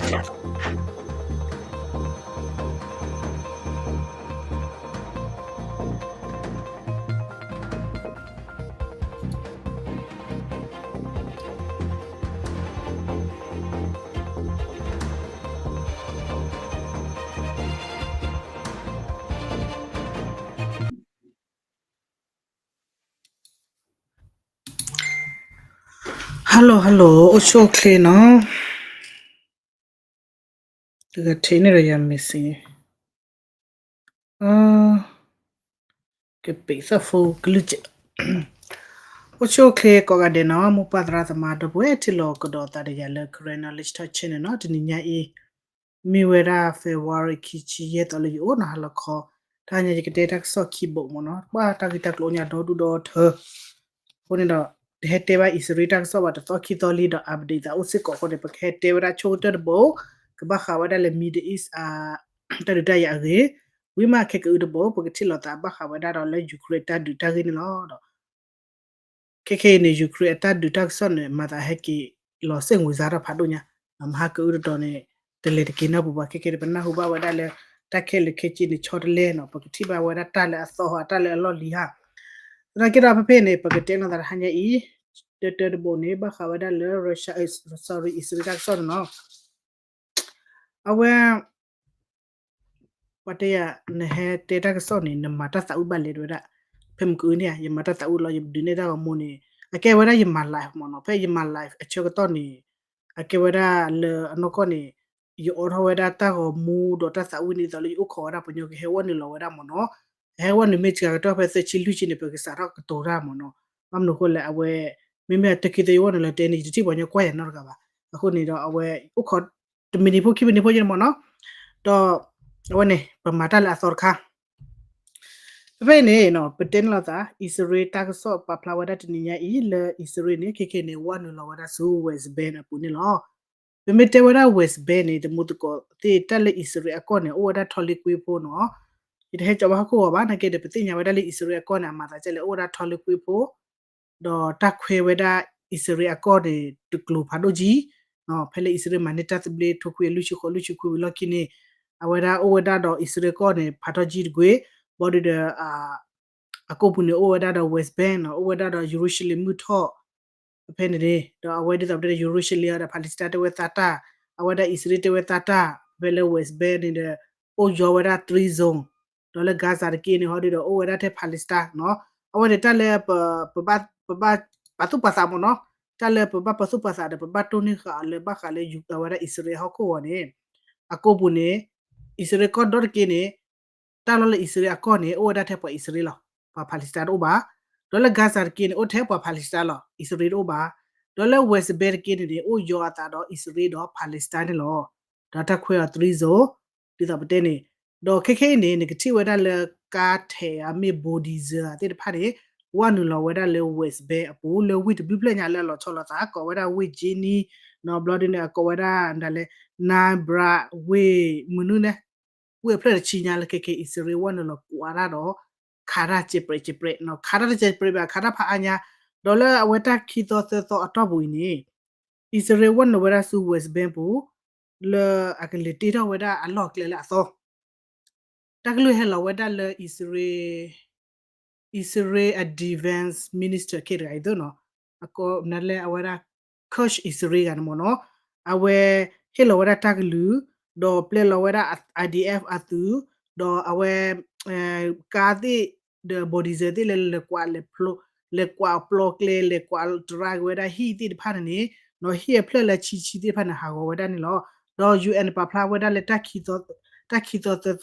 Hello hello အိၣ်ဆူၣ်အိၣ်ချ့နီၤ, တဂၤထံၣ်န့ၣ်ဒီးယၤမ့ၢ်စ့ၢ်, ကပ့းသၣ်ဖိကလုၢ်ကဲး, အိၣ်ဆူၣ်အိၣ်ချ့ကိးဂၤဒဲးနီၤ, မိၢ်ပၢ်သရၣ်သမါဒီပုၢ်ဝဲၢ်ထံၣ်လိာ်ကဒီးသးဒီးယၤလၢ Karen Knowledge Talk Channel နီၤ, တနံၤညါအံၤ မ့ၢ်ဝဲဒၣ် February ခံဆံယဲၢ်သီလၢယအိၣ်နီၤ ဟါလီၤခီ, တဟါညါယကတဲတၢ်ကစီၣ်ခံဘိမ့ၢ်နီၤ, ပှၤတၢ်ဂ့ၢ်တၢ်ကျိၤညါဒီဒူၣ်ဒီထၢ, အဃိန့ၣ်ဒီး တဟဲတဲဘၣ်အံၣ်စရ့လးတၢ်ကစီၣ်ဘၣ်တသီခံသီလံဒီး update သးအိၣ်စ့ၢ်ကီးအဃိန့ၣ် ပကဟဲတဲဝဲဒၣ်ဆိကတၢၢ်တဘိ, ကဘၣ်ဃးဝဲဒၣ်လၢ Middle East တၢ်ဒုးတၢ်ယၤအဂ့ၢ်, ဝံၤမးခဲကအုတဘိ ပကထံၣ်လိာ်သးဘၣ်ဃးဝဲဒၣ်ဒီးလၢ Ukraine တၢ်ဒုးတၢ်ဂ့ၢ်န့ၣ်လီၤ. ဒီး ခဲခဲအံၤန့ၣ် Ukraine အတၢ်ဒုးတၢ်ကစီၣ်န့ၣ် မၤသးဟဲက့ၤလီၤစ့ၣ်ငိၤစါထီၣ်ဖးဒိၣ်ညါ, မဟါကအုတတီၤန့ၣ် တလဲၤတက့ၤနီတပူၤဘၣ်, ခဲခဲန့ၣ် ပနၢ်ဟူဘၣ်ဝဲဒၣ်လၢ တၢ်ခဲလၢာ်ခဲဆ့န့ၣ် ဆီတလဲနီၤ, ပကထံၣ်ဘၣ်ဝဲဒၣ်တၢ်လၢအသီဟါ တၢ်လၢအလီၢ်လံၤဟါ, သနာ်က့ဒီးဖဲဖဲန့ၣ် ပကတဲလိာ်သးတဟါညါအံၤ, တၢတၢတဘိန့ၣ် ဘၣ်ဃးဝဲဒၣ်လၢ Russia, sorry အံၣ်စရ့လးတၢ်ကစီၣ်န့ၣ်နီၤ. အဝဲ ပှၤတဲယၤ နဟဲတဲတၢ်ကစီၣ်န့ၣ် နမၤတၢ်သးအုးဘၣ်လဲၣ်တဲဝဲဒၣ်, ဖဲမုၢ်ကအုန့ၣ် ယမၤတၢ်သးအုးလီၤ ယဒုးနဲၣ်တၢ်ဂီၤမူန့ၣ် အကဲဝဲဒၣ်ယမၤ live မ့ၢ်နီၤ, ဖဲယမၤ live အဆၢကတီၢ်န့ၣ် အကဲဝဲဒၣ်လၢအနီၢ်ကီၢ်န့ၣ် ယအိးထီၣ်ဝဲဒၣ်တၢ်ဂီၤမူဒီးတၢ်သးအုးန့ၣ် ဒ်သိးလၢယအိၣ်ခိးဝဲဒၣ်ပှၤကညီကဟဲဝဲနုာ်လီၤဝဲဒၣ်မ့ၢ်နီၤ, အဟဲဝဲနုာ်မ့ၢ်စှၤကတၢၢ်ဖဲသၢဆံလွံၢ်ဆံန့ၣ် ပကစးထီၣ်ကတိၤတၢ်မ့ၢ်နီၤ, ဘၣ်မနုၤအဃိလဲၣ် အဝဲ မ့မ့ၢ်တၢ်ခံသီယအိၣ်နုာ်လီၤတဲန့ၣ် ယတထံၣ်ပှၤကညီကွၢ်ယၤနီတဂၤဘၣ်, အဃိန့ၣ်ဒီးအဝဲ အိၣ်ခိး တမံးနံးဖိခံမံးနံးဖိယဲၢ်န့ၣ်မ့ၢ်နီၤ, ဒီး အဝဲန့ၣ် ပမၤတၢ်လၢအသီတခါ ဖဲဖဲအံၤန့ၣ် ပတဲန့ၣ်လိာ်သး အံၣ်စရ့လးတၢ်ကစီၣ်ပာ်ဖျါဝဲဒၣ်တနံၤညါအံၤလၢအံၣ်စရ့လးန့ၣ် ခဲခဲန့ၣ် ဝဲနုာ်လီၤဝဲဒၣ်ဆူ West Bank အပူၤန့ၣ်လီၤ. ပမ့ၢ်တဲဝဲဒၣ် West Bank န့ၣ် တမူသကိးသ့ၣ်တၢ်လၢအံၣ်စရ့လးအကီၢ်န့ၣ် အိၣ်ဝဲဒၣ်ထီလ့ကွ့ဖိနီၤ, ယတဟဲကၠီဘၣ်ဟီၣ်ခိၣ်ဂီၤဘၣ် နာ်က့ဒီး ပသ့ၣ်ညါဝဲဒၣ်လၢအံၣ်စရ့လးအကီၢ်န့ၣ် အမၤသးဒ်လဲၣ် အိၣ်ဝဲဒၣ်ထီလ့ကွ့ဖိ ဒီးတၢ်ခွဲးဝဲဒၣ်အံၣ်စရ့လးအကီၢ်န့ၣ် တကျိၤဖးဒိၣ်ကံ, ဖဲလၢအံၣ်စရ့လးမၤန့ၢ်တၢ်သဘျ့ထိခွံလွံၢ်ဆံဃိးလွံၢ်ဆံခွံဝံၤလီၢ်ခံန့ၣ် အဝဲဒၣ်အိၣ်ဝဲဒၣ်ဒီးအံၣ်စရ့လးကီၢ်န့ၣ် ဖးထီကံတကွ့ၢ်, ဘၣ်ဒီး အကိာ်ပူၤန့ၣ် အိၣ်ဝဲဒၣ်ဒီး West Bank နီၤ, အိၣ်ဝဲဒၣ်ဒီး ယရူၤၡလ့ၣ်မုၢ်ထီၣ် ဖဲန့ၣ်န့ၣ် ဒီးအဝဲဒ်သိးပတဲန့ၣ် ယရူၤၡလ့ၣ်ဒီး Palestine တဲဝဲသးတၢ်, အဝဲဒၣ်အံၣ်စရ့လးတဲဝဲသးတၢ်, ဖဲလၢ West Bank န့ၣ်ဒီး အိၣ်ယီၤဝဲဒၣ် three zone, ဒီးလၢ Gaza တက့ၢ်န့ၣ် ဟီဒ်ဒီး အိၣ်ဝဲဒၣ်ထဲ Palestine နီၤ, အဝဲန့ၣ်တၢ်လၢ ပဘၣ်ပာ်သူၣ်ပာ်သးမ့ၢ်နီၤ, တၢ်လၢပဘၣ်ပာ်သူၣ်ပာ်သးဒီး ပဘၣ်တိၢ်နီၣ်ဃာ်အီၤလၢဘၣ်ဃးလၢ အဝဲဒၣ်အံၣ်စရ့လးဟီၣ်ခိၣ်ဂီၤန့ၣ် အကိာ်ပူၤန့ၣ် အံၣ်စရ့လးကီၢ်ဒီတက့ၢ်န့ၣ် တၢ်လီၢ်လၢအံၣ်စရ့လးအကီၢ်န့ၣ် အိၣ်ဝဲဒၣ်ထဲပှၤအံၣ်စရ့လးလီၤ, ပှၤ Palestine တအိၣ်ဘၣ်, ဒီးလၢ Gaza တက့ၢ်န့ၣ် အိၣ်ထဲပှၤ Palestine လီၤ, အံၣ်စရ့လးတအိၣ်ဘၣ်, ဒီးလၢ West Bank တက့ၢ်န့ၣ်န့ၣ် အိၣ်ယီၤအသးဒီးအံၣ်စရ့လးဒီး Palestine န့ၣ်လီၤ, ဒီးတၢ်ခွဲးအီၤ three zone ဒ်သိးပတဲန့ၣ်, ဒီးခဲခဲအံၤန့ၣ် နကထံၣ်ဝဲဒၣ်လၢကါထဲးအမ့ၢ် bulldozer သ့ၣ်တဖၣ်န့ၣ် ဝဲနုာ်လီၤဝဲဒၣ်လၢ West Bank အပူၤ လၢဝ့ၢ်တဘျုးဖျၢၣ်ညါလၢအလီၤဆီလိာ်သး ကိးဝဲဒၣ်ဝ့ၢ် Jenin နီၤ, ဘျီဒ်န့ၣ် အကိးဝဲဒၣ်ဒ်လဲၣ် Nabra ဝ့ၢ်မနုၤန့ၣ် ဝ့ၢ်အဖျၢၣ်တဆံညါလၢခဲခဲအံၤ အံၣ်စရ့လးဝဲနုာ်လီၤကွၢ်တၢ်ဒီး ခးတၢ်စဲးပြဲးစဲးပြဲးနီၤ, ခးတၢ်တစဲးပြဲးဘၣ် ခးတၢ်ဖးအါညါ, ဒီးလၢအဝဲတၢ်ခံသီသၢသီအတီၢ်ပူၤအံၤန့ၣ် အံၣ်စရ့လးဝဲနုာ်ဝဲဒၣ်ဆူ West Bank ပူၤ လၢအကလဲၤတ့ထီၣ်ဝဲဒၣ်အလီၢ်အကျဲလၢအသီ တၢ်ကလုၢ်ဟဲလီၤဝဲဒၣ်လၢ အံၣ်စရ့လး အံၣ်စရ့လးအ defense minister ခဲတဂၤအံၤသ့ၣ်နီၤ, အကိးနၤလဲၣ် အဝဲဒၣ် Kurd အံၣ်စရ့လးဂၤန့ၣ်မ့ၢ်နီၤ, အဝဲဟ့ၣ်လီၤဝဲဒၣ်တၢ်ကလုၢ်, ဒီးပျဲလီၤဝဲဒၣ် IDF အသုး, ဒီးအဝဲ ကါသ့ၣ် ဒီး bulldozer သ့ၣ်လၢ လဲၤကွၢ်ပျီကျဲ လဲၤကွၢ်တရါက့ၤဝဲဒၣ်ဟံၣ်သ့ၣ်တဖၣ်န့ၣ်န့ၣ်, ဒီးဟံၣ်အဖျၢၣ်လၢဆံဆံသ့ၣ်တဖၣ်န့ၣ် ဟးဂီၤဝဲဒၣ်န့ၣ်လီၤ. ဒီး UN ပာ်ဖျါဝဲဒၣ်လၢ တၢ်ခံသီသၢသီအတီၢ်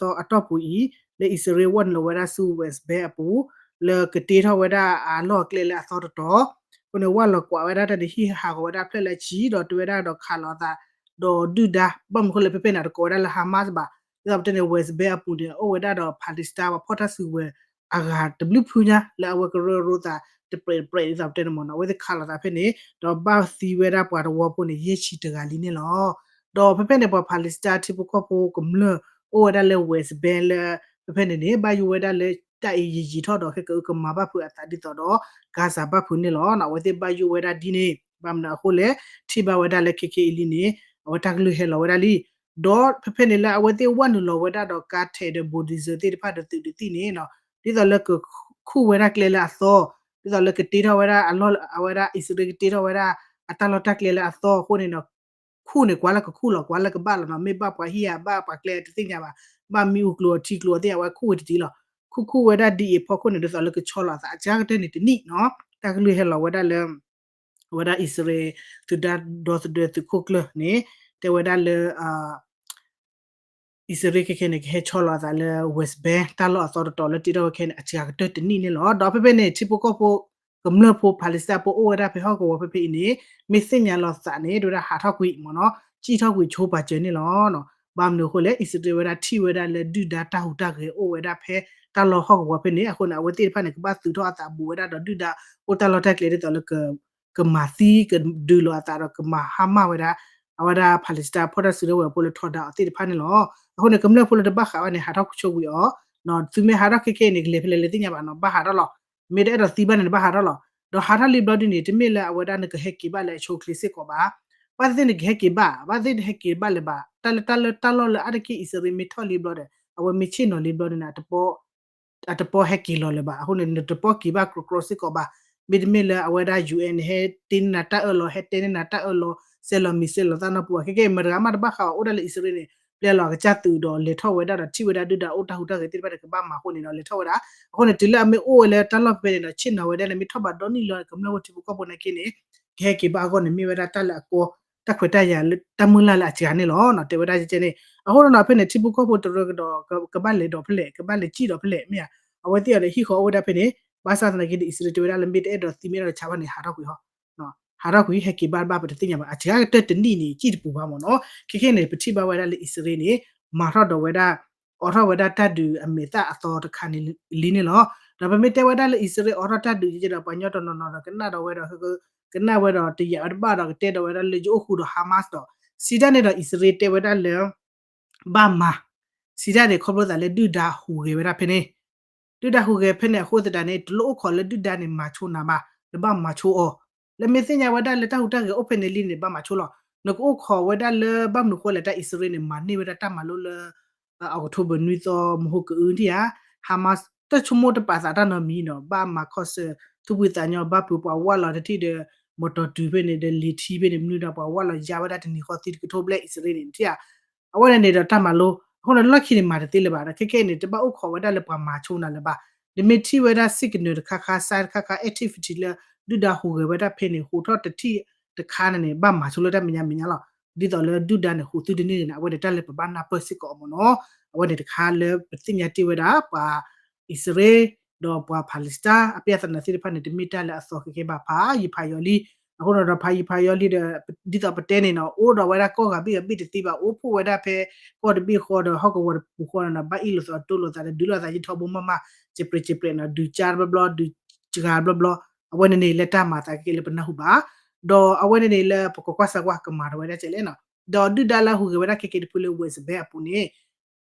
ပူၤအံၤ လၢအံၣ်စရ့လးဝဲနုာ်လီၤဝဲဒၣ်ဆူ West Bank အပူၤ လၢကတ့ထီၣ်ဝဲဒၣ်အလီၢ်အကျဲလၢအသီတတီၤ, အဃိန့ၣ် ဝဲလီၤကွၢ်ဝဲဒၣ်တၢ်န့ၣ် ဟံၣ်ဟးဂီၤဝဲဒၣ်ဖျၢၣ်လၢဆံ ဒီးတဲဝဲဒၣ်ဒီးခးလိာ်သး ဒီးဒုၣ်ဒါ ဘၣ်မနုၤအဃိလဲၣ် ဖဲဖဲန့ၣ် တကိးဝဲဒၣ်လၢ Hamas ဘၣ်, ဒ်သိးပတဲန့ၣ် West Bank အပူၤန့ၣ် အိၣ်ဝဲဒၣ်ဒီး Palestine ပှၤဖီၣ်တၢ်စုကဝဲၤအဂၤတဘျုးဖုညါ လၢအဝဲကရၢကရိသးတပြဲးတပြဲး ဒ်သိးပတဲန့ၣ်မ့ၢ်နီၤ, အဝဲသ့ၣ်ခးလိာ်သးဖဲန့ၣ် ဒီးဘၣ်သံဝဲဒၣ်ပှၤတဝီဖိန့ၣ် ယဲၢ်ဆံတဂၤလံန့ၣ်လီၤ. ဒီးဖဲဖဲန့ၣ် ပှၤ Palestine ထံဖိကီၢ်ဖိကမျၢၢ် အိၣ်ဝဲဒၣ်လၢ West Bank လၢ ဖဲဖဲန့ၣ်န့ၣ် ဘၣ်ယိၣ်ဝဲဒၣ်လၢတၢ်အံၤယံာ်ယံာ်ထီၣ်ဒီး ခဲကအုကမၤဘၣ်ဖုးအသးဒ်သိးဒီး Gaza ဘၣ်ဖုးန့ၣ်လီၤ. အဝဲသ့ၣ်ဘၣ်ယိၣ်ဝဲဒၣ်ဒ်န့ၣ် ဘၣ်မနုၤအဃိလဲၣ် ထံၣ်ဘၣ်ဝဲဒၣ်လၢခဲခဲအံၤလံန့ၣ် အဝဲတၢ်ကလုၢ်ဟဲလီၤဝဲဒၣ်လံ. ဒီးဖဲဖဲန့ၣ်လၢအဝဲသ့ၣ်ဝဲနုာ်လီၤဝဲဒၣ်ဒီးကါထဲးဒီး bulldozer သ့ၣ်တဖၣ်ဒီးသုးဒီးသံၣ်န့ၣ်နီၤ ဒ်သိးလၢကခူၣ်ဝဲဒၣ်ကျဲလၢအသီ, ဒ်သိးလၢကတ့ထီၣ်ဝဲဒၣ်အလီၢ် အဝဲဒၣ်အံၣ်စရ့လးကတ့ထီၣ်ဝဲဒၣ် အတၢ်လီၢ်တၢ်ကျဲလၢအသီအဃိန့ၣ်ဒီး ခူၣ်န့ၣ်ကွၢ်လၢကခူၣ်လီၤ ကွၢ်လၢကဘၣ်လီၤနီၤ မ့ၢ်ဘၣ်ပှၤဟံၣ်ဧါ ဘၣ်ပှၤကျဲတသ့ၣ်ညါဘၣ်, ဘၣ်မံအူကျိၤအထံကျိၤအသ့ၣ် အဝဲခူၣ်ဝဲတဒံလီၤ. ခူၣ်ခူၣ်ဝဲဒၣ်ဒ်အံၤအဖီခိၣ်န့ၣ် ဒ်သိးလၢကဆီလီၤအသး အစှၤကတၢၢ်န့ၣ်တနံၣ်နီၤ တၢ်ကလုၢ်ဟဲလီၤဝဲဒၣ်လၢ အဝဲဒၣ်အံၣ်စရ့လး သုးဒီသဒၢသုးခိၣ်ကျၢၢ်န့ၣ် တဲဝဲဒၣ်လၢ အံၣ်စရ့လးခဲခဲန့ၣ် ကဟဲဆီလီၤအသးလၢ West Bank တၢ်လီၢ်အသီတတီၤလၢတ့ထီၣ်ဝဲခဲန့ၣ် အစှၤကတၢၢ်တနံၣ်န့ၣ်လီၤ. ဒီးဖဲဖဲန့ၣ် ထံဖိကီၢ်ဖိ ကမျၢၢ်ဖိ Palestine ဖိအိၣ်ဝဲဒၣ်ဖဲဟီၣ်ကဝီၤဖဲဖဲအံၤန့ၣ် မ့ၢ်သ့ၣ်ညါလီၤသးန့ၣ် တဲဝဲဒၣ်ဟးထီၣ်ကွံာ်မ့ၢ်နီၤ စံၣ်ထီၣ်ကွံာ်ဆိပာ်စၢၤန့ၣ်လီၤ. ဘၣ်မနုၤအဃိလဲၣ် အံၣ်စရ့လးဝဲဒၣ်ထံၣ်ဝဲဒၣ်လၢဒုၣ်ဒါတၢ်ဟူးတၢ်ဂဲၤအိၣ်ဝဲဒၣ်ဖဲတၢ်လီၢ်ဟီၣ်ကဝီၤဖဲန့ၣ် အဃိန့ၣ် အဝဲသ့ၣ်တဖၣ်န့ၣ် ကဘၣ်သုးထီၣ်အသးဘူးဝဲဒၣ်ဒီးဒုၣ်ဒါအိၣ်တၢ်လီၢ်တၢ်ကျဲဒ်သိးလၢ ကမၤသံကဒုးလိာ်အသးဒီးကမၤဟါမၢ်ဝဲဒၣ် အဝဲဒၣ် Palestine ဖီၣ်တၢ်စုလၢဝဲၤဖိလၢထီဒါအီၤသ့ၣ်တဖၣ်န့ၣ်လီၤ. အဃိန့ၣ် ကမျၢၢ်ဖိလၢတဘၣ်ဃးဘၣ်န့ၣ် ဟးထီၣ်ဆိကွံာ်အီၤ, သုမ့ၢ်ဟးထီၣ်ခဲခဲအံၤန့ၣ် ကလဲၤဖဲလဲၣ်လၢသ့ၣ်ညါဘၣ်နီၤ ဘၣ်ဟးထီၣ်လီၤ. မ့ၢ်တအဲၣ်ဒိးသံဘၣ်န့ၣ် နဘၣ်ဟးထီၣ်လီၤ. ဒီးဟးထီၣ်လံဘျီဒ်န့ၣ် တမ့ၢ်လၢအဝဲဒၣ်နကဟဲက့ၤဘၣ်လၢအဆိအချ့စ့ၢ်ကီးဘၣ်. ဘၣ်သ့ၣ်သ့ၣ်နကဟဲက့ၤဘၣ်, ဘၣ်သ့ၣ်သ့ၣ်နဟဲက့ၤဘၣ်လၢၤဘၣ်, တၢ်လၢတၢ်လၢတၢ်လီၢ်လၢအါတက့ၢ်အံၣ်စရ့လးမ့ၢ်ထီၣ်လံဘျီဒီး အဝဲမ့ၢ်ဆ့ၣ်နီၤလံဘျီန့ၣ် အတပီၢ်ဟဲက့ၤလီၤလၢၤဘၣ်. အဃိန့ၣ် နတပီၢ်က့ၤဘၣ်ကြီကြီစ့ၢ်ကီးဘၣ်. မ့တမ့ၢ်လၢအဝဲဒၣ် ယူၢ်အ့ၣ် န့ၣ် ဟဲတ့န့ၢ်နၤတၢ်အၢၣ်လီၤ, ဟဲတဲန့ၢ်နၤတၢ်အၢၣ်လီၤ, စဲးလီၤမံၤစဲးလီၤသၣ်နီတပူၤဘၣ်. ခဲကဲအံၤ မတၤဂၤမးတဘၣ်ဃးဘၣ် အိၣ်ဒၣ်လၢအံၣ်စရ့လးန့ၣ် ပျဲလီၤအကစၢ်သုးဒီးလဲၤထီၣ်ဝဲဒၣ်ဒီးထံၣ်ဝဲဒၣ်ဒုၣ်ဒါအိၣ်တၢ်ဟူးတၢ်ဂဲၤသ့ၣ်တဖၣ်ဒီးကဘၣ်မၤအဃိန့ၣ်ဒီး လဲၤထီၣ်ဝဲဒၣ်. အဃိန့ၣ် တုၤလၢအမ့ၢ်အိၣ်ဝဲလၢတၢ်လီၢ်ဖဲန့ၣ်ဒီး ဆ့ၣ်နီၤဝဲဒၣ်န့ၣ် မ့ၢ်ထီၣ်ဘးဒီနံၣ်လီၤန့ၣ် ကမျၢၢ်ဖိထံဖိကီၢ်ဖိနာ်က့န့ၣ် ကဟဲက့ၤဘၣ်အဂီၢ်န့ၣ် မ့ၢ်ဝဲဒၣ်တၢ်လၢအကီ တၢ်ခွဲးတၢ်ယာ်လၢတၢ်မုၢ်လၢ်လၢအစှၤန့ၣ်လီၤ. တဲဝဲဒၣ်ကဲကဲန့ၣ် အဃိဒီးနီၤ ဖဲန့ၣ် ထံဖိကီၢ်ဖိတရၢကဒီး ကဘၣ်လဲၤဒီးဖဲလဲၣ်, ကဘၣ်လဲၤစံၣ်ဒီးဖဲလဲၣ် မ့ၢ်ဧါ. အဝဲသ့ၣ်အီၤဒီးဟံၣ်ဃီအိၣ်ဝဲဒၣ်ဖဲန့ၣ် ဘၣ်ဆၣ်သနာ်က့ဒီး အံၣ်စရ့လးတဲဝဲဒၣ်လၢမ့ၢ်တအဲၣ်ဒိးသံမ့ၢ်အဲၣ်ဒိးဆါဘၣ်န့ၣ် ဟးထီၣ်ကွံာ်ဟီ ဟးထီၣ်ကွံာ် ဟဲက့ၤဘၣ်တဘၣ်ပတသ့ၣ်ညါဘၣ်. အစှၤကတၢၢ်တနံၣ်န့ၣ် စံၣ်တပူၤဘၣ်မ့ၢ်နီၤ. ခဲကဲန့ၣ် ပထံၣ်ဘၣ်ဝဲဒၣ်လၢအံၣ်စရ့လးန့ၣ် မၤထီၣ်ဒီးဝဲဒၣ် အိးထီၣ်ဝဲဒၣ်တၢ်ဒုးအမဲာ်သၣ်အသီတခါန့ၣ်လံန့ၣ်လီၤ. ဒီးပမ့ၢ်တဲဝဲဒၣ်လၢအံၣ်စရ့လးအိးထီၣ်တၢ်ဒုးကဲကဲဒီး ပှၤကညီတနီၤနီၤဒီးကနၣ်ဒီးဝဲဒီး ကနၣ်ဝဲဒီးတယာ်ဝဲတဘၣ်ဒီး ကတဲဒီးဝဲဒၣ်လၢယအိၣ်ဃုာ်ဒီး Hamas ဒီး စံးတၢ်န့ၣ်ဒီး အံၣ်စရ့လးတဲဝဲဒၣ်လၢ ဘၣ်မၤ စံးတၢ်န့ၣ် ခီဖျိသးလၢဒုၣ်ဒါဟူးဂဲၤဝဲဒၣ်ဖဲန့ၣ် ဒုၣ်ဒါဟူးဂဲၤဖဲန့ၣ်အဃိသတးန့ၣ် တလိၣ်အိၣ်ခိးလၢဒုၣ်ဒါန့ၣ် မၤဆိနၤဘၣ်, နဘၣ်မၤဆိအီၤ. လၢမ့ၢ်သ့ၣ်ညါဝဲဒၣ်လၢတၢ်ဟူးတၢ်ဂဲၤအိၣ်ဖဲန့ၣ်လံန့ၣ် ဘၣ်မၤဆိလီၤ. နကအိၣ်ခိးဝဲဒၣ်လၢဘၣ်မနုၤဃိလဲၣ် တၢ်အံၣ်စရ့လးန့ၣ် မၤန့ၢ်ဝဲဒၣ်တၢ်မၤလိလၢ October နွံသီ မဟိကအုထံၣ်ဧါ, Hamas တၢ်ဆိကမိၣ်တပာ်သးတၢ်နီတမံၤဒီး ဘၣ်မၤခီၣ်ဆၢ သူၣ်ဖှံသးညီ ဘၣ်ပှၤဝၢ်လီၤတထံၣ်ဒီး မီၢ်တီၢ်တုၤဖဲန့ၣ်ဒီး လံာ်ထံဖဲန့ၣ် မနုၤဒီးပှၤဝၢ်လီၤယါဝဲဒၣ်တနံၤဃီသံတကထိဘျဲၣ်အံၣ်စရ့လးန့ၣ် နထံၣ်ဧါ. အဝဲန့ၣ်န့ၣ်ဒီးတၢ်မၤလိ အဃိန့ၣ် လီၢ်ခံန့ၣ် မၤတသ့လၢၤဘၣ်ဒီး ခဲကဲအံၤန့ၣ် တဘၣ်အိၣ်ခိးဝဲဒၣ်လၢပှၤမၤဆိနၤလၢၤဘၣ်. နမ့ၢ်ထံၣ်ဝဲဒၣ် signal တခါခါ sign တခါခါ activity လၢ ဒုၣ်ဒါဟူးဂဲၤဝဲဒၣ်ဖဲန့ၣ် ဟူးထီၣ်တထံၣ်တခါန့ၣ်န့ၣ် ဘၣ်မၤဆိလၢတၢ်မဲာ်ညါမဲာ်ညါလီၤ. ဒ်သိးလၢဒုၣ်ဒါန့ၣ် ဟူးသုတန့ၢ်န့ၣ် အဝဲန့ၣ်တၢ်လၢပဘၣ်နၢ်ပၢၢ်စ့ၢ်ကီးအီၤမ့ၢ်နီၤ. အဝဲန့ၣ်တခါလၢပသ့ၣ်ညါတ့ၢ်ဝဲဒၣ် ပှၤအံၣ်စရ့လး ဒီးပှၤ Palestine အပျဲၢ်သနာ်သ့ၣ်တဖၣ်န့ၣ် တမ့ၢ်တၢ်လၢအသီခဲခဲဘၣ် ဖးယံာ်ဖးယီၤလံ. အဃိန့ၣ်ဒီး ဖးယံာ်ဖးယီၤလံဒီး ဒ်သိးပတဲန့ၣ်နီၤ အိၣ်ဒီးဝဲဒၣ်ကီၢ်ဂၤဘ့ၣ်ဂၤဘ့ၣ်တသ့ဘၣ် အိၣ်ဖှိၣ်ဝဲဒၣ်ဖဲကီၢ်တဘ့ၣ်ဃီဒီး ဟီၣ်ကဝီၤတပူၤဃီဒီး ဘၣ်အ့ၣ်လိာ်သးတိၢ်လိာ်သးဒီး ဒုးလိာ်သးယံာ်ထီဘိမးမး စဲးပြဲးစဲးပြဲးနီၤ ဒုးကၢတဘျီဘျီ ဒုးစှၤတဘျီဘျီ အဝဲန့ၣ်န့ၣ် လၢတၢ်မၤသးကဲကဲလၢပနၢ်ဟူဘၣ် ဒီးအဝဲန့ၣ်န့ၣ် လၢပကကွၢ်စၢၤကွၢ်ကမၤထီၣ်ဝဲဒၣ်ကဲလဲၣ်နီၤ. ဒီးဒုၣ်ဒါလၢဟူးဂဲၤဝဲဒၣ်ခဲကဲတဖုလၢ West Bank အပူၤန့ၣ်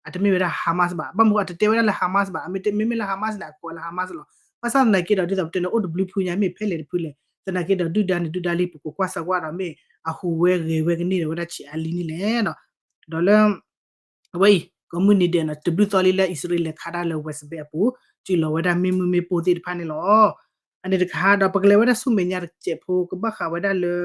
အတမ့ၢ်ဝဲဒၣ် Hamas ဘၣ်. ဘၣ်မနုၤအတတဲဝဲဒၣ်လၢ Hamas ဘၣ်. အမ့ၢ်မ့မ့ၢ်လၢ Hamas န့ၣ် အကိးလၢ Hamas လီၤ. ဘၣ်ဆၣ်သနာ်က့ဒီး ဒ်သိးပတဲန့ၣ် အိၣ်တဘျုးဖုညါ မ့ၢ်ဖဲလဲၣ်တဖုလဲၣ်. သနာ်က့ဒီး ဒုၣ်ဒါန့ၣ် ဒုၣ်ဒါလံ ပကကွၢ်စၢၤကွၢ်ဒီး မ့ၢ်အဟူးဝဲဂဲၤဝဲကန့ၢ်ဒီးဝဲဒၣ်ဆံးအါလံန့ၣ်လဲၣ်. ဒီးလၢ အဝဲအံၤ ကိးမုၢ်နံၤဒဲးနီၤ တဘျုးသီလံလၢအံၣ်စရ့လးလဲၤခးဒၣ်လၢ West Bank အပူၤ စုၣ်လီၤဝဲဒၣ်မ့ၢ်မုၢ်မ့ၢ်ပိၢ်သ့ၣ်တဖၣ်န့ၣ်လီၤ. အန့ၣ်တခါဒီး ပကလဲၤဝဲဒၣ်ဆူမဲာ်ညါတစဲးဖိ ကဘၣ်ဃးဝဲဒၣ်လၢ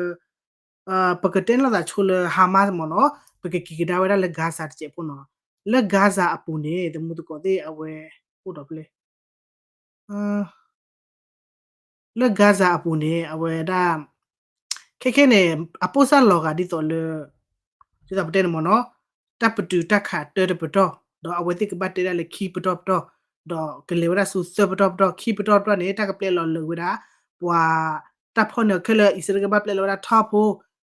ပကတဲန့ၢ်လိာ်သးဆိလၢ Hamas မ့ၢ်နီၤ ပကက့ၤကဒါဝဲဒၣ်လၢ Gaza တစဲးဖိနီၤ. လၢ Gaza အပူၤန့ၣ် တမူသကိးသ့ၣ်အဝဲ အိၣ်ဒီးဖဲလဲၣ် လၢ Gaza အပူၤန့ၣ် အဝဲဒၣ် ခဲခဲန့ၣ် အပိၢ်စၢ်လီၤဂာ်ဒ်သိးလၢ ဒ်သိးပတဲန့ၣ်မ့ၢ်နီၤ တၢ်ပတုာ်တၢ်ခးတၢတပတီၢ် ဒီးအဝဲသ့ၣ်ကဘၣ်တဲဒၣ်လၢခံပတီၢ်ပတီၢ် ဒီးကလဲၤဝဲဒၣ်ဆူသၢပတီၢ်ပတီၢ် ခံပတီၢ်ပတီၢ်န့ၣ် တၢ်ကပျဲလီၤလၢာ်ဝဲဒၣ် ပှၤတၢ်ဖီၣ်န့ၢ်အီၤခဲလၢာ် အံၣ်စရ့လးကဘၣ်ပျဲလီၤဝဲဒၣ်ထီၣ်ဖိ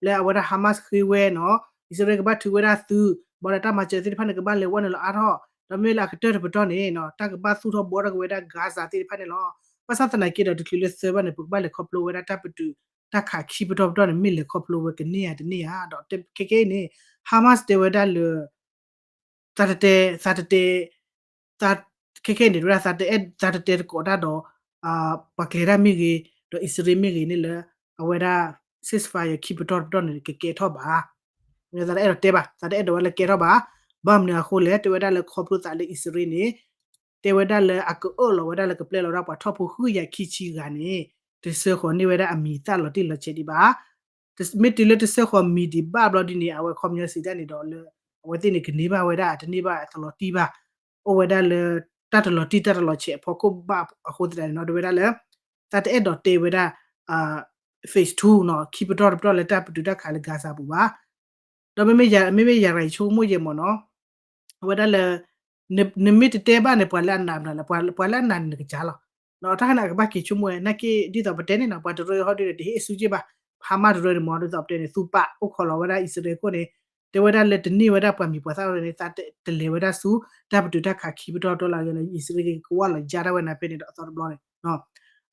လၢအဝဲဒၣ် Hamas ဃ့ဝဲနီၤ အံၣ်စရ့လးကဘၣ်ထုးဝဲဒၣ်သုး ဘၣ်ဒီးတၢ်မၤစၢၤသ့ၣ်တဖၣ်န့ၣ် ကဘၣ်လဲၤဝဲနုာ်လီၤအါထီၣ် ဒီးမ့ၢ်လၢအကတၢၢ်တပတီၢ်န့ၣ်နီၤ တၢ်ကဘၣ်သူၣ်ထီၣ်ဘှီထီၣ်က့ၤဝဲဒၣ် Gaza သ့ၣ်တဖၣ်န့ၣ်လီၤ. ဘၣ်ဆၣ်သနာ်က့ဒီး တချုးလၢသၢဘၣ်န့ၣ် ပကဘၣ်လဲၤခီဖျိဝဲဒၣ်တၢ်ပတုာ်တၢ်ခးခံပတီၢ်ပတီၢ်န့ၣ် မ့ၢ်လဲၤခီဖျိဝဲကန့ၢ်ဧါတန့ၢ်ဧါ ဒီးခဲခဲအံၤန့ၣ် Hamas တဲဝဲဒၣ်လၢ သးတတဲ သးတတဲ သး ခဲခဲန့ၣ် တဲဝဲဒၣ် သးတအဲၣ် သးတတဲသကိးတၢ်ဒီး ပှၤကျဲၤတၢ်မ့ၢ်ဂ့ၤ ဒီးအံၣ်စရ့လးမ့ၢ်ဂ့ၤန့ၣ်လၢ အဝဲဒၣ် ceasefire ခံပတီၢ်တပတီၢ်န့ၣ် ကကဲထီၣ်ဘၣ်. သးတအဲၣ်ဒိးတဲဘၣ်, သးတအဲၣ်ဒိးဝဲလၢကဲထီၣ်ဘၣ်. ဘၣ်မနုၤအဃိလဲၣ်, တဲဝဲဒၣ်လၢခီဖျိသးလၢအံၣ်စရ့လးန့ၣ် တဲဝဲဒၣ်လၢအကအၢၣ်လီၤဝဲဒၣ်လၢကပျဲလီၤဝဲဒၣ်ပှၤထီၣ်ဖိဃုကယၤခံဆံဂၤန့ၣ် တဆှၢဃီၤန့ၢ်ဝဲဒၣ်အမံၤသၣ်လီၤတံၢ်လီၤဆဲးဒံးဘၣ်. မ့ၢ်တုၤလၢတဆှၢဃီၤမံၤဒံးဘၣ်ဘျီဒ်န့ၣ် အဝဲခီပညီစံးတၢ်န့ၣ်ဒီးလၢ အဝဲသ့ၣ်န့ၣ် ကန့ၢ်ဘၣ်ဝဲဒၣ် တန့ၢ်ဘၣ်သလီၤတံၢ်ဘၣ်. အိၣ်ဝဲဒၣ်လၢ တၢ်တလီၤတံၢ်တၢ်တလီၤဆဲးအဖီခိၣ်ဘၣ်အဃိသတးန့ၣ်နီၤ တဲဝဲဒၣ်လၢ သးတအဲၣ်ဒိးတဲဝဲဒၣ် phase two နီၤ ခံပတီၢ်တပတီၢ်လၢတၢ်ပတုာ်တၢ်ခးလၢ Gaza အပူၤဘၣ်. ဒီးမ့မ့ၢ်ယၤ မ့မ့ၢ်ယၤရၤယဆိကမိၣ်ယဲမ့ၢ်နီၤ အဝဲဒၣ်လၢ နမ့ၢ်တတဲဘၣ်န့ၣ် ပှၤလၢအနာ်မနုၤလဲၣ်, ပှၤလၢအနာ်န့ၣ်နကစၢ်လီၤ. တၢ်ခါန့ၣ် အကဘၣ်က့ၤဆိကမိၣ်ဝဲ နာ်က့ ဒ်သိးပတဲန့ၣ်နီၤ ပှၤတရၢဟီဒုဒီး တဟ့ၣ်အစုက့ၢ်ဘၣ်, ဟါမၢ်တရၢန့ၣ်မ့ၢ် ဒ်သိးပတဲန့ၣ် သူပာ်အိၣ်ခိးလီၤဝဲဒၣ်အံၣ်စရ့လးအခိၣ်န့ၣ် တဲဝဲဒၣ်လၢတန့ၢ်ဝဲဒၣ်ပှၤမံၤပှၤသၣ်န့ၣ် သးတလဲၤဝဲဒၣ်ဆူ တၢ်ပတုာ်တၢ်ခးခံပတီၢ်တပတီၢ်လၢ အံၣ်စရ့လးကဝၢ်လီၤယါဒၣ်ဝဲနၤဖဲန့ၣ်ဒီးအသီတဘျီန့ၣ်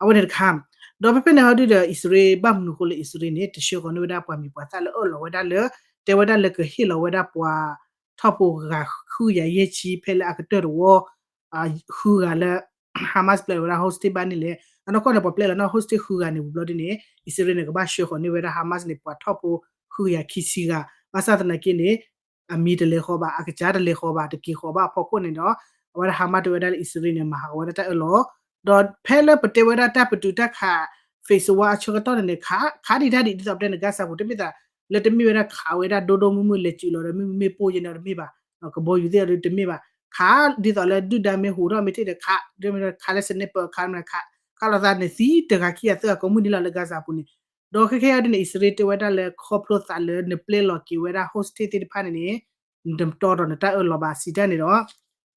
အဝဲန့ၣ်တခါ ဒီးဖဲဖဲန့ၣ်ဟီဒုဒီး အံၣ်စရ့လး ဘၣ်မနုၤအဃိလၢအံၣ်စရ့လးန့ၣ် တဆှၢဃီၤန့ၢ်ဝဲဒၣ်ပှၤမံၤပှၤသၣ်လၢအၢၣ်လီၤဝဲဒၣ်လၢ တဲဝဲဒၣ်လၢကဟ့ၣ်လီၤဝဲဒၣ်ပှၤထီၣ်ဖိဂၤဃုကယၤယဲၢ်ဆံ ဖဲလၢအကတၢၢ်တဝီ ဃုဂၤလၢ Hamas ပျဲလီၤဝဲဒၣ် hostage ဘၣ်န့ၣ်လဲၣ်. အနီၢ်ကီၢ်န့ၣ် ပှၤပျဲလီၤန့ၣ် hostage ဃုဂၤန့ၣ် ဝံၤဘျီဒ်န့ၣ် အံၣ်စရ့လးန့ၣ် ကဘၣ်ဆှၢဃီၤန့ၢ်ဝဲဒၣ် Hamas န့ၣ် ပှၤထီၣ်ဖိဃုကယၤခံဆံဂၤ ဘၣ်ဆၣ်သနာ်က့န့ၣ် အမံၤတလဲၤဃီၤဘၣ်, အကစၢ်တလဲၤဃီၤဘၣ်, တက့ၤဃီၤဘၣ်အဖီခိၣ်န့ၣ်ဒီး အဝဲဒၣ် Hamas တဲဝဲဒၣ်လၢအံၣ်စရ့လးန့ၣ် မၤဟးဂီၤဝဲဒၣ်တၢ်အၢၣ်လီၤ, ဒီးဖဲလၢပတဲဝဲဒၣ်တၢ်ပတုာ်တၢ်ခး phase one အဆၢကတီၢ်န့ၣ်န့ၣ် ခးဒံးတၢ်ဒံး ဒ်သိးပတဲန့ၣ် Gaza ပူၤ တမ့ၢ်သး လၢတမ့ၢ်ဝဲဒၣ်ခးဝဲဒၣ်ဒိၣ်ဒိၣ်မုၢ်မုၢ်လဲၤစုးလီၤဒီး မ့ၢ်မ့ၢ်ပိၢ်ယဲန့ၣ်တမ့ၢ်ဘၣ်, ကဘီယူၤသ့ၣ်အီၤဒုတမ့ၢ်ဘၣ်, ခးဒ်သိးလၢဒုၣ်ဒါမ့ၢ်ဟူးထီၣ်မ့ၢ်ထံၣ်ဒီး ခး ဒ်မ့ၢ်ခးလၢ sniper ခးမ့ၢ်ခး ခးလိာ်သးန့ၣ်သံတဂၤခံဂၤသၢဂၤကိးမုၢ်နံၤလီၤလၢ Gaza ပူၤန့ၣ်, ဒီးခဲခဲအံၤဒ်န့ၣ် အံၣ်စရ့လးတဲဝဲဒၣ်လၢခီဖျိသးလၢနပျဲလီၤက့ၤဝဲဒၣ် hostage သ့ၣ်တဖၣ်န့ၣ်န့ၣ် နတတီဒီးနတၢ်အၢၣ်လီၤဘၣ် စံးတၢ်န့ၣ်ဒီး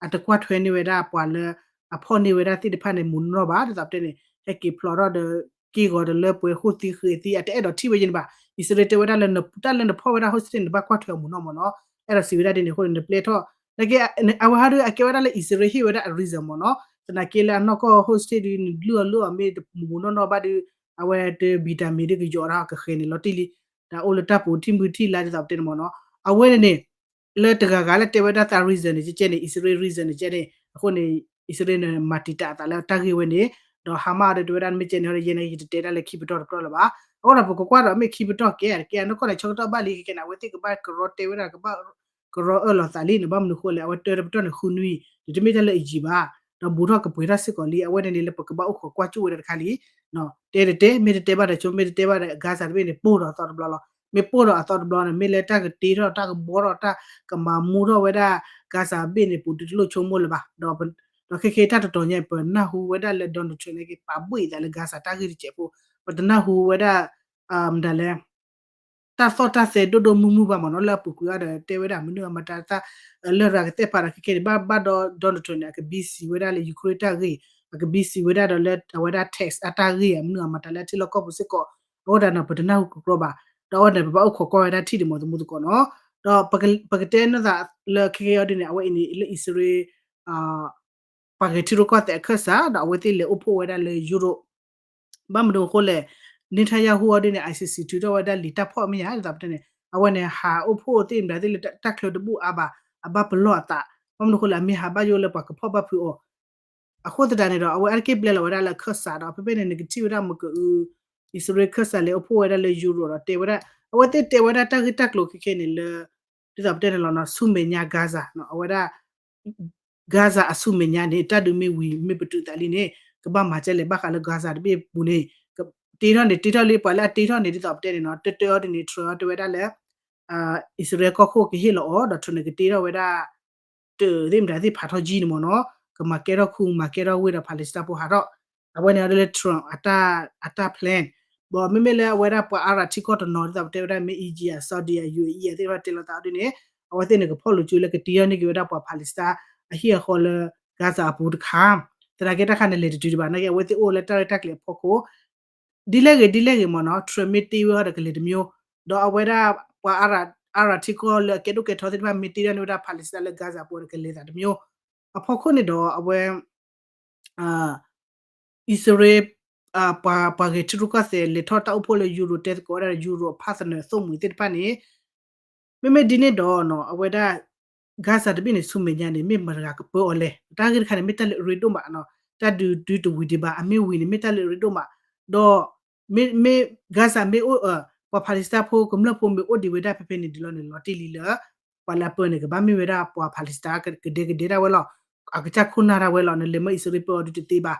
အတကွၢ်ထွဲန့ၢ်ဝဲဒၣ်ပှၤလၢအဖီၣ်န့ၢ်ဝဲဒၣ်သ့ၣ်တဖၣ်န့ၣ် မူးနီၢ်ဘၣ် ဒ်သိးပတဲန့ၣ် ဟဲက့ၤဖျိးထီၣ်ဒီး က့ၢ်ဂီၤဒီးလၢပှဲၤဃိၣ်သံဃ့သံ အတအဲၣ်ဒိးထံၣ်ဝဲယဲန့ၣ်ဘၣ်. အံၣ်စရ့လးတဲဝဲဒၣ်လၢ တၢ်လၢနဖီၣ်ဝဲဒၣ် hostage န့ၣ် နဘၣ်ကွၢ်ထွဲအမူးနီၢ်မ့ၢ်နီၤ, အဲၣ်ဒိးစံးဝဲဒၣ်ဒ်န့ၣ်အဃိန့ၣ် နပျဲထီၣ် နာ်က့ အဝဲဟးဒုးအကဲဝဲဒၣ်လၢအံၣ်စရ့လးဟ့ၣ်ဝဲဒၣ်အ reason မ့ၢ်နီၤ, သနာ်က့လၢအနီၢ်ကီၢ် hostage ဒုး နလုၢ်အီၤလုၢ်အီၤမ့ၢ်တမူးမူးနီၢ်နီၢ်ဘၣ်ဒုး အဝဲတဘံၣ်တၢ်မံၤဒုးကယီၤဒၣ်ကဃဲၤန့ၣ်လီၤတံၢ်လံ, တၢ်အိၣ်လၢတၢ်ပူၤထံၣ်မုၢ်ထံၣ်လါဒ်သိးပတဲန့ၣ်မ့ၢ်နီၤ, အဝဲန့ၣ်န့ၣ် လၢတဂၤဂၤလၢတဲဝဲဒၣ်သး reason န့ၣ် ကဲကဲန့ၣ် အံၣ်စရ့လး reason န့ၣ် ကဲန့ၣ် အဃိန့ၣ် အံၣ်စရ့လးန့ၣ် မၤတံာ်တာ်အသးလၢတၢ်ဂ့ၢ်ဝဲန့ၣ်, ဒီး Hamas ဒီးတဲဝဲဒၣ် မ့ၢ်ကဲန့ၣ် ယဲန့ၣ် ယတတဲတၢ်လၢခံပတီၢ်တပတီၢ်လၢၤဘၣ်. အဃိဒီး ပကကွၢ်ဒီး မ့ၢ်ခံပတီၢ်ကဲ တကဲအနီၢ်ကီၢ်န့ၣ် ဆၢကတီၢ်ဘၣ်လံ ကဲကဲန့ၣ် အဝဲသ့ၣ်ကဘၣ်ကရီတဲဝဲဒၣ် ကဘၣ်ကရီအၢၣ်လီၤသးလံန့ၣ် ဘၣ်မနုၤအဃိလဲၣ် အဝဲတၢတပတီၢ်န့ၣ် ဃုနွံ ဒီးတမ့ၢ်တၢ်လၢအယံာ်ဘၣ်, ဒီးဘူးထီၣ်ကပှဲၤထီၣ်စ့ၢ်ကီးလံ အဝဲန့ၣ်န့ၣ် လၢပကဘၣ်အိၣ်ခိးကွၢ်ကၠိဝဲဒၣ်တခါလံ တဲတတဲ မ့ၢ်တတဲဘၣ်ဒီးဆိ မ့ၢ်တတဲဘၣ်ဒီး Gaza တဘ့ၣ်န့ၣ် ပိၢ်ဒီးအသီတဘျီလီၤ. မ့ၢ်ပိၢ်ဒီးအသီတဘျီန့ၣ် မ့ၢ်လၢတၢ်ကတ့ထီၣ် တၢ်ကဘှီထီၣ် တၢ်ကမၤမူထီၣ်ဝဲဒၣ် Gaza တဘ့ၣ်န့ၣ် ပူၤဒုးတလိၣ်ဆိကမိၣ်လၢၤဘၣ်. ဒီးခဲခဲတၢ်တတီၤညါ ပနၢ်ဟူဝဲဒၣ်လၢ Donald Trump န့ၣ်က့ၤ ပာ်ဘှံးအသးလၢ Gaza တၢ်ဂ့ၢ်တစဲးဖိ, ပတနၢ်ဟူဝဲဒၣ် မတၤလဲၣ် တၢ်သီၣ်တၢ်သဲဒိၣ်ဒိၣ်မုၢ်မုၢ်ဘၣ်မ့ၢ်နီၤ လၢအပူၤကွံာ်အီၤဒီး တဲဝဲဒၣ်မနုၤအမတၤတၢ် လရာ်ကသဲၣ်ဖးဒီးခဲခဲန့ၣ် ဘၣ်ဘၣ်ဒီး Donald Trump န့ၣ် အကဘံစံးဝဲဒၣ်လၢ Ukraine တၢ်ဂ့ၢ်, အကဘံစံးဝဲဒၣ်ဒီးလၢအဝဲဒၣ် tax အတၢ်ဂ့ၢ် မနုၤအမတၤလၢအထံလီၢ်ကီၢ်ပူၤစ့ၢ်ကီး, အဃိဒၣ်န့ၣ် ပတနၢ်ဟူကကြီဘၣ်, ဒီးအဝဲန့ၣ် ပဘၣ်အိၣ်ခိးကွၢ်ဝဲဒၣ်ထံၣ်ဒံးမ့ၢ်သမူသကိးနီၤ, ဒီးပကတဲန့ၢ်သးလၢခဲခဲအံၤဒ်န့ၣ် အဝဲအံၤန့ၣ် လၢအံၣ်စရ့လး ပှၤဂဲၤထံရူၢ်ကီၢ်သဲးအခၢၣ်စး ဒီးအဝဲသ့ၣ်လဲၤအိၣ်ဖှိၣ်ဝဲဒၣ်လၢ Europe ဘၣ်မနုၤအဃိလဲၣ်, Netanyahu အီၤဒ်န့ၣ် ICC ထုးထီၣ်ဝဲဒၣ်လံာ်တၢ်ဖီၣ်မ့ၢ်ဧါ ဒ်သိးပတဲန့ၣ် အဝဲန့ၣ်ဟးအိၣ်ဖှိၣ်သ့ၣ်မတၤသ့ၣ်လၢတၢ်ချၢတဘူၣ်အါဘၣ်, အဘၣ်ပလီၢ်အသး, ဘၣ်မနုၤအဃိလဲၣ် အမ့ၢ်ဟးဘၣ်ယိၣ်လၢပှၤကဖီၣ်ဘၣ်ဖုးအီၤ, အဃိသတးန့ၣ်ဒီး အဝဲအါတက့ၢ်ပျဲလီၤဝဲဒၣ်လၢအခၢၣ်စးဒီး ဖဲဖဲန့ၣ် နကထံၣ်ဝဲဒၣ်မကအု အံၣ်စရ့လးခၢၣ်စးလဲၤအိၣ်ဖှိၣ်ဝဲဒၣ်လၢ Europe ဒီးတဲဝဲဒၣ် အဝဲသ့ၣ်တဲဝဲဒၣ်တၢ်ဂ့ၢ်တၢ်ကျိၤခဲခဲန့ၣ်လၢ ဒ်သိးပတဲန့ၣ်လီၤနီၤ ဆူမဲာ်ညါ Gaza နီၤ အဝဲဒၣ် Gaza အဆူမဲာ်ညါန့ၣ် တၢ်ဒုးမ့ၢ်ဝံၤ မ့ၢ်ပတုာ်သးလံန့ၣ် ကဘၣ်မၤကဲလဲၣ် ဘၣ်ဃးလၢ Gaza တဘ့ၣ်ပူၤန့ၣ် တ့ထီၣ်န့ၣ် တ့ထီၣ်လံ ပှၤလၢအတ့ထီၣ်န့ၣ် ဒ်သိးပတဲန့ၣ်နီၤ တၢတၢအီၤဒ်န့ၣ် Trump အီၤတဲဝဲဒၣ်လၢ အံၣ်စရ့လးကီၢ်ခိၣ်ကဟ့ၣ်လီၤအီၤ ဒီး Trump န့ၣ် ကတ့ထီၣ်ဝဲဒၣ် တၢ်သ့ၣ်မတၤသ့ၣ်ဖးထီၣ်ကၠံန့ၣ်မ့ၢ်နီၤ ကမၤကဲထီၣ်ခူ မၤကဲထီၣ်ဝ့ၢ်ဒီး Palestine ဖိဟးထီၣ် အဝဲန့ၣ်အီၤဒ်လၢ Trump အတၢ် အတၢ် plan ဘၣ်မ့မ့ၢ်လၢအဝဲဒၣ်ပှၤအါရၤထံကီၢ်တနီၤ ဒ်သိးပတဲဝဲဒၣ် မ့ၢ် Egypt အ Saudi အ UAE အသ့ၣ်တဖၣ်တဲလီၤသးအီၤဒ်န့ၣ် အဝဲသ့ၣ်န့ၣ် ကဖီၣ်လိာ်စုလၢကတ့ထီၣ်န့ၢ်က့ၤဝဲဒၣ်ပှၤ Palestine အဟံၣ်အဃီလၢ Gaza အပူၤတခါ သနာ်က့တၢ်ခါန့ၣ်လဲၤတတုၤဒံးဘၣ် နာ်က့အဝဲသ့ၣ်အိၣ်လၢတၢ်ရဲၣ်တၢ်ကျဲၤအဖီခိၣ် ဒ်လဲၣ်ဂ့ၤ ဒ်လဲၣ်ဂ့ၤမ့ၢ်နီၤ Trump မ့ၢ်တ့ဝဲအီၤဒီးကလဲၤတမျိုး ဒီးအဝဲဒၣ်ပှၤအါရၤ အါရၤထံကီၢ်လၢအကဲဒိၣ်ကဲထီသ့ၣ်တဖၣ် မ့ၢ်တ့ထီၣ်န့ၢ်ဝဲဒၣ် Palestine လၢ Gaza အပူၤဒီးကလဲၤသးတမျိုး အဖီခိၣ်န့ၣ်ဒီးအဝဲ အံၣ်စရ့လး ပှၤ ပှၤဂဲၤထံရူၢ်ကီၢ်သဲး လဲၤထီၣ်တၢ်အိၣ်ဖှိၣ်လၢ Europe တဲသကိးဝဲဒၣ် Europe အ partner သိၣ်မှံၤသ့ၣ်တဖၣ်န့ၣ် မ့မ့ၢ်ဒ်န့ၣ်ဒီးနီၤ အဝဲဒၣ် Gaza တဘ့ၣ်န့ၣ် ဆူမဲာ်ညါန့ၣ် မ့ၢ်မတၤတဂၤကပၢအီၤလဲၣ်. တၢ်ဂ့ၢ်တခါန့ၣ် မ့ၢ်တၢ်လၢအရ့ဒိၣ်မးနီၤ တၢ်ဒုးဒုးတဝံၤဒံးဘၣ် အမ့ၢ်ဝံၤန့ၣ် မ့ၢ်တၢ်လၢအရ့ဒိၣ်မး ဒီး မ့ၢ် မ့ၢ် Gaza မ့ၢ်အိၣ် ပှၤ Palestine ဖိကမျၢၢ်ဖိမ့ၢ်အိၣ်ဒံးဝဲဒၣ်ဖဲဖဲန့ၣ်ဒ်လဲၣ်န့ၣ် လီၤတံၢ်လံလၢ ပှၤလၢအပၢန့ၣ် ကဘၣ်မ့ၢ်ဝဲဒၣ်ပှၤ Palestine ကဒဲကဒဲဒၣ်ဝဲလီၤ. အကစၢ်ခိၣ်နၢ်ဒၣ်ဝဲလီၤ. နလဲၤမၢအံၣ်စရ့လးပၢအီၤဒုတသ့ဘၣ်.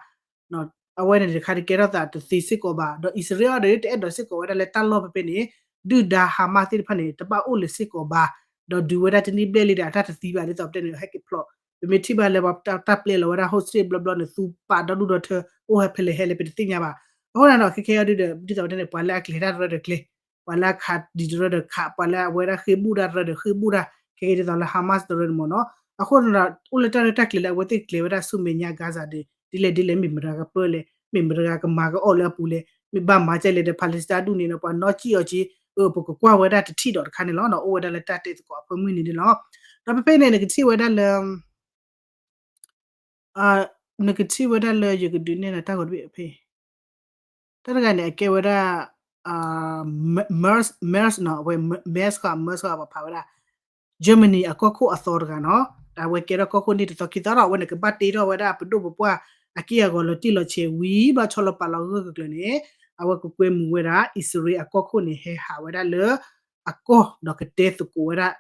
အဝဲန့ၣ်တခါန့ၣ်ကဲထီၣ်သးတသ့စ့ၢ်ကီးဘၣ်. ဒီးအံၣ်စရ့လးအီၤဒီး တအဲၣ်ဒိးစ့ၢ်ကီးဝဲဒၣ်လၢတၢ်လီၢ်ဖဲဖဲန့ၣ် ဒုၣ်ဒါ Hamas သ့ၣ်တဖၣ်န့ၣ် တဘၣ်အိၣ်လၢၤစ့ၢ်ကီးဘၣ်. ဒီးဒုးဝဲဒၣ်တနံၣ်ဘျဲၣ်လံဒီးအတၢ်တသံဘၣ် ဒ်သိးပတဲန့ၣ် ဟဲက့ၤဖျိး ပမ့ၢ်ထံၣ်ဘၣ်လၢပှၤတၢ်ပျဲလီၤဝဲဒၣ် hostage ဘျီဘျီန့ၣ် သူပာ်ဒီဒူၣ်ဒီထၢ အိၣ်ဟဲဖဲလဲၣ်ဟဲလဲၣ် ပတသ့ၣ်ညါဘၣ်. အဃိန့ၣ်ဒီး ခဲခဲအံၤဒုဒီး ဒ်သိးပတဲန့ၣ် ပှၤလၢအကျဲၤတၢ်တရၢဒီးကျဲၤ, ပှၤလၢအခးဒံးတရၢဒီးခး, ပှၤလၢအဝဲဒၣ်ဃ့ဘူၣ်တၢ်တရၢဒီးဃ့ဘူၣ်တၢ်, ခဲကဲဒ်သိးလၢ Hamas တရၢန့ၣ်မ့ၢ်နီၤ. အဃိန့ၣ်ဒီး အိၣ်လၢတၢ်ရဲၣ်တၢ်ကျဲၤလၢအဝဲသ့ၣ်ကျဲၤဝဲဒၣ်ဆူမဲာ်ညါ Gaza ဒီး ဒ်လဲၣ်ဒ်လဲၣ် မ့ၢ်မတၤကပၢလဲၣ်, မ့ၢ်မတၤကမၤကအီၣ်လၢအပူၤလဲၣ်, မ့ၢ်ဘၣ်မၤကဲလဲၣ်ဒီး Palestine ဒူၣ်န့ၣ်ဒီး ပှၤနီၣ်ကံၣ်အီၤက့, အၢ ပကကွၢ်ဝဲဒၣ်တထံၣ်ဒီးတခါန့ၣ်လီၤ. အိၣ်ဝဲဒၣ်လၢတၢ်တဲသကိးအဖၢမုၢ်န့ၣ်န့ၣ်လီၤ. ဒီးဖဲဖဲန့ၣ် နကထံၣ်ဝဲဒၣ်လၢ နကထံၣ်ဝဲဒၣ်လၢယကဒုးနဲၣ်နၤတၢ်ဂီၤတဘ့ၣ်ဖဲ တၢ်တဂၤန့ၣ် အကဲဝဲဒၣ် Merz နီၤ, အဝဲ Merz ဃီ Merz ဃီ ပှၤဖးဝဲဒၣ် Germany အကီၢ်ခိၣ်အသီတဂၤနီၤ. အဝဲကဲထီၣ်ကီၢ်ခိၣ်န့ၣ်တသီခံသီဒီး အဝဲန့ၣ် ကဘၣ်တ့ထီၣ်ဝဲဒၣ်ပဒိၣ်ပပှၢ်အက့ၢ်အဂီၤလီၤတံၢ်လီၤဆဲးဝံၤဘျီ ဆီလီၤပာ်လီၤဂၢၢ်ဂၢၢ်ကျၢၤန့ၣ် အဝဲကကွဲမုာ်ဝဲဒၣ် အံၣ်စရ့လးအကီၢ်ခိၣ်န့ၣ် ဟဲဟးဝဲဒၣ်လၢအကီၢ်ဒီးကတဲသကိးဝဲဒၣ်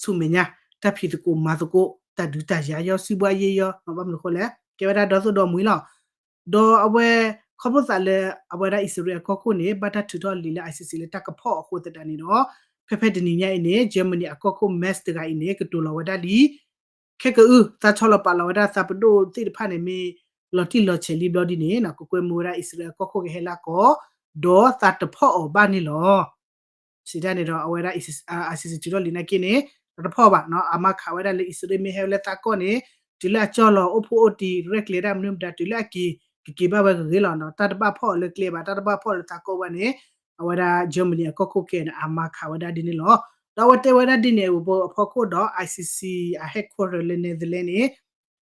ဆူမဲာ်ညါ တၢ်ဖံးသကိးမၤသကိး တၢ်ဒုးတၢ်ယၤယီၤ စုဘှါယ့ယီၤ ဘၣ်မနုၤအဃိလဲၣ် ကဲဝဲဒၣ်ဒီသိၣ်ဒီမှံၤလီၤ. ဒီးအဝဲ ခီဖျိသးလၢ အဝဲဒၣ်အံၣ်စရ့လးအကီၢ်ခိၣ်န့ၣ် ဘၣ်တၢ်ထုးထီၣ်လံာ်လၢ ICC လၢတၢ်ကဖီၣ်အဃိသတးန့ၣ်ဒီး ဖဲဖဲတနံၤညါအံၤန့ၣ် Germany အကီၢ်ခိၣ် Merz တဂၤအံၤန့ၣ် ကတိၤလီၤဝဲဒၣ်လံ ခဲကအု သးဆီလီၤပာ်လီၤဝဲဒၣ်သးပဒိၣ်သ့ၣ်တဖၣ်န့ၣ် မ့ၢ်လီၤတံၢ်လီၤဆဲးလံဘျီဒ်န့ၣ် ကကွဲမုာ်ဝဲဒၣ်အံၣ်စရ့လးအကီၢ်ခိၣ်ကဟဲလၢအကီၢ် ဒီးသးတဖီၣ်အီၤဘၣ်န့ၣ်လီၤ. စံးတၢ်န့ၣ်ဒီး အဝဲဒၣ် ICC ထုးထီၣ်လံာ်နာ်က့န့ၣ် တဖီၣ်ဘၣ်နီၤ အမၤခးဝဲဒၣ်လၢအံၣ်စရ့လးမ့ၢ်ဟဲဝဲလၢသးကီၢ်န့ၣ် တုၤလၢအကၠီၣ်လီၤအိၣ်ဖှိၣ်အိၣ်တံၢ်ရဲၣ်ကျဲၤဒၣ်မနုၤမတၤ တုၤလၢအက့ၤ ကက့ၤဘၣ်ဝဲဂ့ၤဂ့ၤလီၤနီၤ တၢ်တဘၣ်ဖီၣ်အီၤလၢကျဲဘၣ် တၢ်တဘၣ်ဖီၣ်အီၤလၢသးကီၢ်ဘၣ်န့ၣ် အဝဲဒၣ် Germany အကီၢ်ခိၣ်ခဲအံၤန့ၣ် အမၤခးဝဲဒၣ်ဒ်န့ၣ်လီၤ. ဒီးအဝဲတဲဝဲဒၣ်ဒ်န့ၣ်အဖီခိၣ်ဒီး ICC အ headquarter လၢ Netherlands န့ၣ်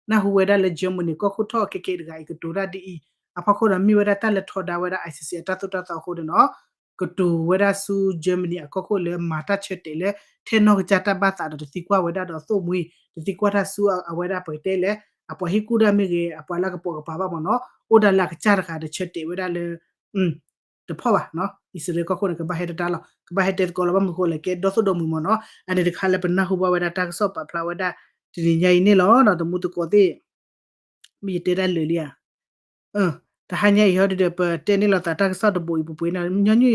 နၢ်ဟူဝဲဒၣ်လၢ Germany ကီၢ်ခိၣ်ထီၣ်ခဲခဲအံၤတဂၤအံၤ ကတိၤတၢ်ဒ်အံၤ အဖီခိၣ်ဒီးမ့ၢ်ဝဲဒၣ်တၢ်လၢထီဒါဝဲဒၣ် ICC အတၢ်သိၣ်တၢ်သီအဃိန့ၣ်နီၤ ကတိၤဝဲဒၣ်ဆူ Germany အကီၢ်ခိၣ်လၢမၤတၢ်ဆၢတဲာ်လၢ ထဲနီၢ်ကစၢ်တၢ်ဘၣ်သးဒီးတသံကွၢ်ဝဲဒၣ်ဒီးသိၣ်မှံၤ တသံကွၢ်တၢ်ဆူအဝဲဒၣ်ပကတဲလဲၣ် အပှၤဟ့ၣ်ကူၣ်တၢ်မ့ၢ်ဂ့ၤ အပှၤလၢကပိာ်ကပၤဘၣ်မ့ၢ်နီၤ အိၣ်ဒၣ်လၢအကစၢ်တဂၤဒီးဆၢတဲာ်ဝဲဒၣ်လၢ တဖီၣ်ဘၣ်နီၤ အံၣ်စရ့လးကီၢ်ခိၣ်န့ၣ် ကဘၣ်ဟဲတၢ်လီၤ ကဘၣ်ဟဲတဲသကိးလီၤ ဘၣ်မနုၤဃိလဲၣ် ကဲဒီသိၣ်ဒီမှံၤမ့ၢ်နီၤ အန့ၣ်တခါလၢပနၢ်ဟူဘၣ်ဝဲဒၣ်တၢ်ကစီၣ်ပာ်ဖျါဝဲဒၣ် တနံၤညါအံၤန့ၣ်လီၤ ဒီးတမူသကိးသ့ၣ် မ့ၢ်ယတဲတၢ်လၢာ်လံဧါ တဟါညါအံၤဟီဒုဒီး ပတဲန့ၢ်လိာ်သးတၢ်ကစီၣ်တဘိအံၤပပှ့ၤန့ၣ် ညီ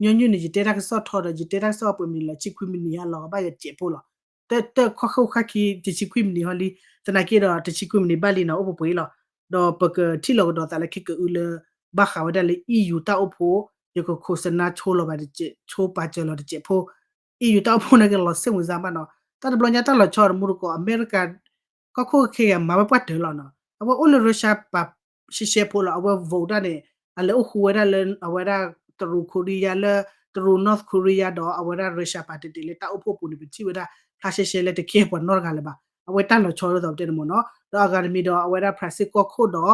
နုၢ်န့ၣ် ယတဲတၢ်ကစီၣ်ထီဒီး ယတဲတၢ်ကစီၣ်ပှဲၤမံၤလီၤ ဆံခွံမံၤနံၤဟါလီၤ ကဘၣ်ယစဲးဖိလီၤ တၢ်ခီၣ်ဃိၣ်ခါခံ တဆံခွံမံၤနံၤဟီလံ သနာ်က့ဒီး တဆံခွံမံၤနံၤဘၣ်လံနီၤ အိၣ်ပပှ့ၤလီၤ ဒီးပကထံၣ်လီၤကဒီးသးလၢခဲကအုလၢ ဘၣ်ဃးဝဲဒၣ်လၢ EU တၢ်အိၣ်ဖှိၣ် ယကခိၣ်စနါဆိလီၤဘၣ်တစဲး ဆိပာ်စၢၤလီၤတစဲးဖိ EU တၢ်အိၣ်ဖှိၣ်န့ၣ်ကလီၤဆ့ၣ်မုၢ်စၢ်ဘၣ်နီၤ တၢ်တဘျီညါတၢ်လီၤဆီတမူတကိး အမဲရကၤ ကီၢ်ခိၣ်ခဲဂၤမၤဝဲပှၢ်တၢၢ်လီၤနီၤ အဝဲအိၣ်လၢ Russia ပာ်ရှဲရှဲဖိလီၤ အဝဲ vote တၢ်န့ၣ် အလဲၤအိၣ်ဃူဝဲဒၣ်လၢ အဝဲဒၣ်တရူး Korea လၢ တရူး North Korea ဒီးအဝဲဒၣ် Russia ပာ်တဲာ်တဲာ်လၢတၢ်အိၣ်ဖှိၣ်ပူၤန့ၣ် ပထံၣ်ဝဲဒၣ် ဖျါရှဲရှဲလၢတကဲပှၤနီတဂၤလၢၤဘၣ် အဝဲတၢ်လီၤဆီဒ်သိးပတဲန့ၣ်မ့ၢ်နီၤ ဒီးအဂၤတမံၤဒီးအဝဲဒၣ် France ကီၢ်ခိၣ်ဒီး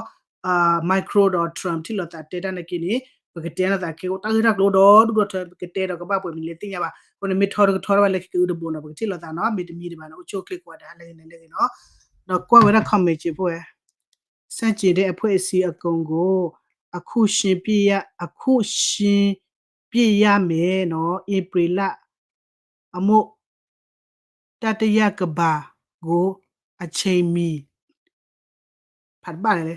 Macron ဒီး Trump ထံၣ်လိာ်သးတဲတၢ်နာ်က့န့ၣ် ပကတဲလိာ်သးကဲတၢ်ဂ့ၢ်တၢ်ကျိၤဒီဒူၣ်ဒီထၢ ပကတဲဒီးကဘၣ်ပှဲၤမံၤလဲၣ်သ့ၣ်ညါဘၣ် အဃိန့ၣ် မ့ၢ်ထီတကထီတဘၣ်လၢခဲကအုတဘိနီၤ ပကထံၣ်လိာ်သးနီၤ မ့ၢ်တမံၤတဘၣ်န့ၣ် အိၣ်ဆူၣ်အိၣ်ချ့ကိးဂၤဒဲး ဟါလၢဂ့ၤန့ၣ်လၢဂ့ၤနီၤ ဒီးကွၢ်ဝဲဒၣ် comment က့ၤဖိဝဲ ဆန့်ကျင်တဲ့အဖွဲ့အစည်းအကုန်ကို အခုရှင်းပြရ- အခုရှင်းပြရမယ်နော် ဧပြီလ အမို့ တတိယကမ္ဘာကို အချိန်မီ ဖတ်ပါလေ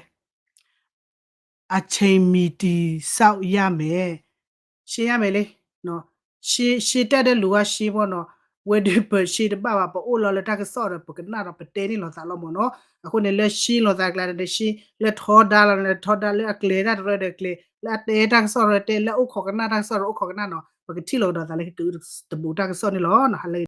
အချိန်မီတည်ဆောက်ရမယ် ရှင်းရမယ်လေ ရှင်း- ရှင်းတတ်တဲ့လူကရှင်းပေါ့နော် ဝဲဒုးပရှင်းတဘၣ်ဘၣ် ပအိၣ်လီၤလၢတၢ်ကစီၣ်ဒီး ပကနၣ်ဒီးပတဲန့ၢ်လိာ်သးလီၤမ့ၢ်နီၤ အဃိန့ၣ် လၢရှင်းလိာ်သးကျါန့ၣ် ရှင်း လၢထီဒါလီၤန့ၣ် ထီဒါ လၢအကျဲၤတၢ်တရၢဒီးကျဲၤ လၢအတဲတၢ်ကစီၣ်တရၢတဲ လၢအအိၣ်ခိးကနၣ်တၢ်ကစီၣ်တရၢအိၣ်ခိးကနၣ်နီၤ ပကထံၣ်လိာ်ကဒီးသးလၢ တဘိးတၢ်ကစီၣ်န့ၣ်လီၤ ဟါလၢ